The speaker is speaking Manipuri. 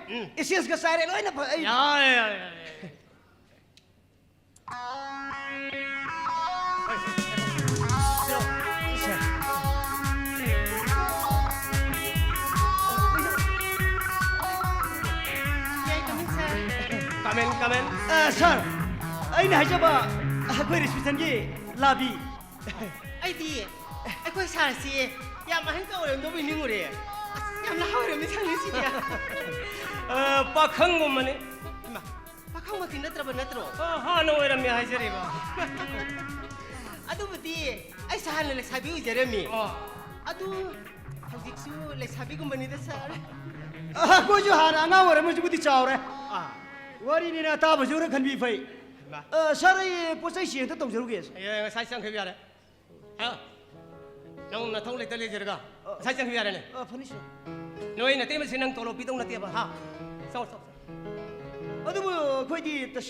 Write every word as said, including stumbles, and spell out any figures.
ꯎꯝ꯫ Essence-ꯀ ꯆꯥꯏꯔꯦ, ꯂꯣꯏꯅ ꯐ-, ꯑꯩ ꯌꯥꯔꯦ, ꯌꯥꯔꯦ, ꯌꯥꯔꯦ꯫ Come in, come in. ꯑ, sir, ꯑꯩꯅ ꯍꯥꯏꯖꯕ ꯑꯩꯈꯣꯏ reception-ꯒꯤ lobby꯫ ꯑꯩꯗꯤ ꯑꯩꯈꯣꯏ sir-ꯁꯤ ꯌꯥꯝ ꯑꯍꯟꯒ ꯑꯣꯏꯔꯝꯗꯧꯕ ꯅꯤꯡꯉꯨꯔꯦ꯫ ꯑꯁ, ꯌꯥꯝ ꯅꯍꯥ ꯑꯣꯏꯔꯝꯃꯤ sir ꯉꯁꯤꯗꯤ꯫ ꯑ, ꯄꯥꯈꯪꯒꯨꯝꯕꯅꯤ꯫ ꯏꯃꯥ, ꯄꯥꯈꯪꯃꯛꯇꯤ ꯅꯠꯇ꯭ꯔꯕ ꯅꯠꯇ꯭ꯔꯣ? ꯑ, ꯍꯥꯟꯅ ꯑꯣꯏꯔꯝꯃꯦ ꯍꯥꯏꯖꯔꯤꯕ꯫ ꯑꯗꯨꯕꯨꯗꯤ ꯑꯩꯁꯨ ꯍꯥꯟꯅ ꯂꯩꯁꯥꯕꯤ ꯑꯣꯏꯖꯔꯝꯃꯤ꯫ ꯑꯣ꯫ ꯑꯗꯨ ꯍꯧꯖꯤꯛꯁꯨ ꯂꯩꯁꯥꯕꯤꯒꯨꯝꯕꯅꯤꯗ sir꯫ ꯑ, ꯑꯩꯈꯣꯏꯁꯨ ꯍꯥꯟꯅ ꯑꯉꯥꯡ ꯑꯣꯏꯔꯝꯃꯤ, ꯍꯧꯖꯤꯛꯄꯨꯗꯤ ꯆꯥꯎꯔꯦ꯫ ꯑꯥ꯫ ꯋꯥꯔꯤꯅꯤꯅ ꯑꯇꯥꯕꯁꯨ ꯈꯔ ꯈꯟꯕꯤ ꯐꯩ꯫ ꯏꯃꯥ꯫ ꯑ, sir, ꯑꯩ ꯄꯣꯠ ꯆꯩ change ꯑꯝꯇ ꯇꯧꯖꯔꯨꯒꯦ꯫ ꯑꯦ, ꯉꯁꯥꯏ ꯆꯪꯈꯤꯕ ꯌꯥꯔꯦ꯫ ꯍꯥ? ꯅꯪ ꯅꯊꯧ ꯂꯩꯇ ꯂꯩꯖꯔꯒ ꯑ, ꯉꯁꯥꯏ ꯆꯪꯈꯤꯕ ꯌꯥꯔꯦꯅꯦ꯫ ꯑ, ꯐꯅꯤ sir꯫ ꯅꯣꯏ ꯅꯇꯩꯃꯁꯤ ꯅꯪ ꯇꯣꯂꯣꯞ ꯄꯤꯗꯧ ꯅꯠꯇꯦꯕ, ꯍꯥ? ꯆꯪꯉꯣ, ꯆꯪꯉꯣ, ꯆꯪꯉꯣ꯫ ꯑꯗꯨꯕꯨ ꯑꯩꯈꯣꯏꯗꯤ ꯇꯁ-